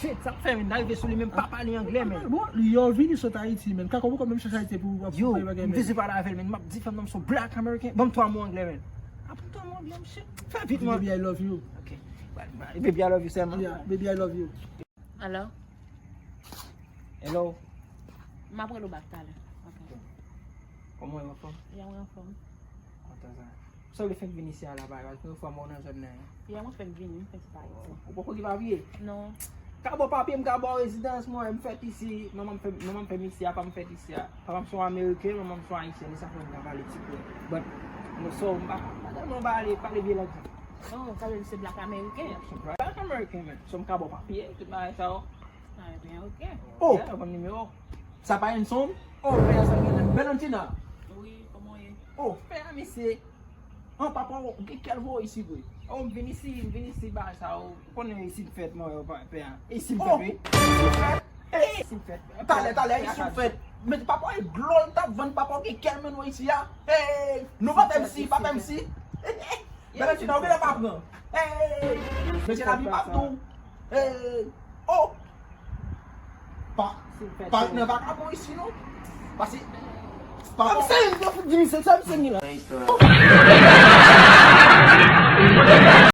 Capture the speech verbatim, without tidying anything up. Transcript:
Shit, sa fè, men, n arive sou li, men pa pale anglè, men. Bon, yo vini sot Ayiti, men. Kako poko menm chache Ayiti pou ap Yo, fè bagay, m men. bezwen pale avè l, men. M ap di fanm nan m se yon black American. Ban m twa mo anglè, men. Ap twa mo anglè, m shit. Fè vit, man. Baby, I love you. Ok. Baby, I love you sèlman. Yeah, baby, I love you. Hello? Hello. M ap rele w back talè. Ok. Kòman w ye, anfòm? Ya, mwen anfòm. Kontan sa. Sa w vle fèk vin isi a la, bagay? Premye fwa m wè w nan zòn nan. Ya, mwen fèk vini, m fèk pa isi. Ou poko ki papye? Non. Ka ba w papye, m ka ba w rezidans, mwen, m fèt isi. Manman m fè, manman m fè m isi a, papa m fèt isi a. Papa m se yon Ameriken, manman m se yon Ayisyèn, e sa fè m ka pale ti pwen. But, mwen, so, m pa, m pa tèlman pale, pale vye lang sa. Oh, sa vle di se black American. Black American, man. So, m ka ba w papye, tout bagay sa yo. Ah, ebyen, ok. Oh. Yeah, ou konn nimewo. Sa pa Enson? Oh, pè a sa gen la. Valentina. Wi, kòman w ye? Oh, pè a, mesye. An, papa, w gen kèl voye isi, vre. Oh, m vin isi, m vin isi, bagay sa yo. Ou konnen isi m fèt, mwen, yo, pa, pè a. Isi m Oh, fèt, wi. isi w fèt? Hey, Isi m fèt. Talè, talè, isi w fèt. Men papa, w e glòl t ap vann, papa, w gen kèl men w isi a. Hey, nou pa fè msi, pa fè msi. Valentina, ou genlè pa pran. Hey, mesye, lavi pa dou. Hey, oh. Pa, pa nan vakabon isi, non. Pase, pa. Sa misye di, misye, sa misye ni la.